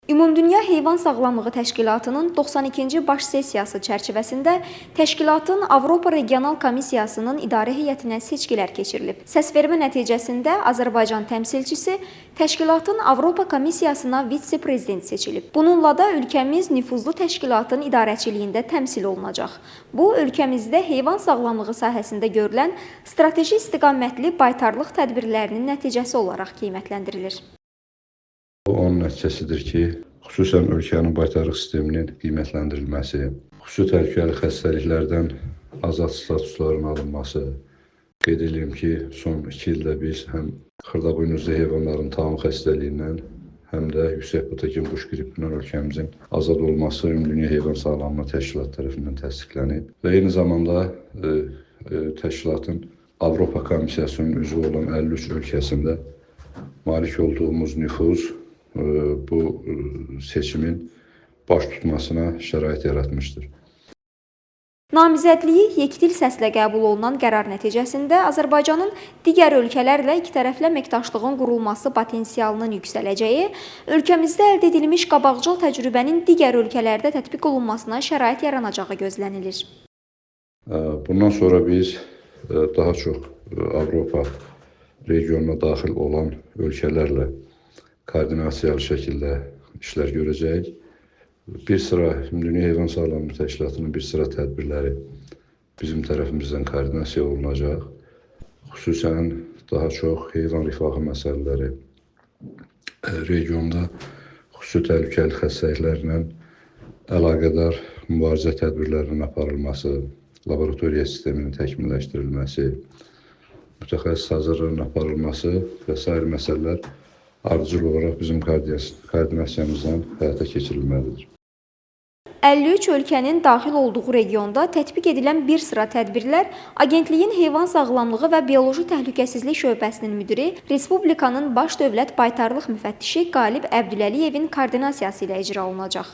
Ümumdünya Heyvan Sağlamlığı Təşkilatının 92-ci baş sessiyası çərçivəsində təşkilatın Avropa Regional Komissiyasının idarə heyətinə seçkilər keçirilib. Səsvermə nəticəsində Azərbaycan təmsilçisi təşkilatın Avropa Komissiyasına vitse-prezident seçilib. Bununla da ölkəmiz nüfuzlu təşkilatın idarəçiliyində təmsil olunacaq. Bu, ölkəmizdə heyvan sağlamlığı sahəsində görülən strateji istiqamətli baytarlıq tədbirlərinin nəticəsi olaraq qiymətləndirilir. Bu onun nəticəsidir ki, xüsusən ölkənin baytarlıq sisteminin qiymətləndirilməsi, xüsusi təhlükəli xəstəliklərdən azad statusların alınması. Qeyd eləyim ki, son 2 ildə biz həm xırdabuynuzlu heyvanların taun xəstəliyindən, həm də yüksək patogen quş qripindən ölkəmizin azad olması Ümumdünya Heyvan Sağlamlığı Təşkilatı tərəfindən təsdiqlənib və eyni zamanda təşkilatın Avropa Komissiyasının üzvü olan 53 ölkəsində malik olduğumuz nüfuz bu seçimin baş tutmasına şərait yaratmışdır. Namizədliyi yekdil səslə qəbul olunan qərar nəticəsində Azərbaycanın digər ölkələrlə ikitərəfli əməkdaşlığın qurulması potensialının yüksələcəyi, ölkəmizdə əldə edilmiş qabaqcıl təcrübənin digər ölkələrdə tətbiq olunmasına şərait yaranacağı gözlənilir. Bundan sonra biz daha çox Avropa regionuna daxil olan ölkələrlə koordinasiyalı şəkildə işlər görəcəyik. Bir sıra Ümumdünya Heyvan Sağlamlığı Təşkilatının bir sıra tədbirləri bizim tərəfimizdən koordinasiya olunacaq. Xüsusən daha çox heyvan rifahı məsələləri, regionda xüsusi təhlükəli xəstəliklərlə əlaqədar mübarizə tədbirlərinin aparılması, laboratoriya sisteminin təkmilləşdirilməsi, mütəxəssis hazırlığının aparılması və sair məsələlər ardıcıl olaraq bizim koordinasiyamızdan həyata keçirilməlidir. 53 ölkənin daxil olduğu regionda tətbiq edilən bir sıra tədbirlər Agentliyin Heyvan Sağlamlığı və Bioloji Təhlükəsizlik şöbəsinin müdiri, Respublikanın Baş Dövlət Baytarlıq Müfəttişi Qalib Əbdüləliyevin koordinasiyası ilə icra olunacaq.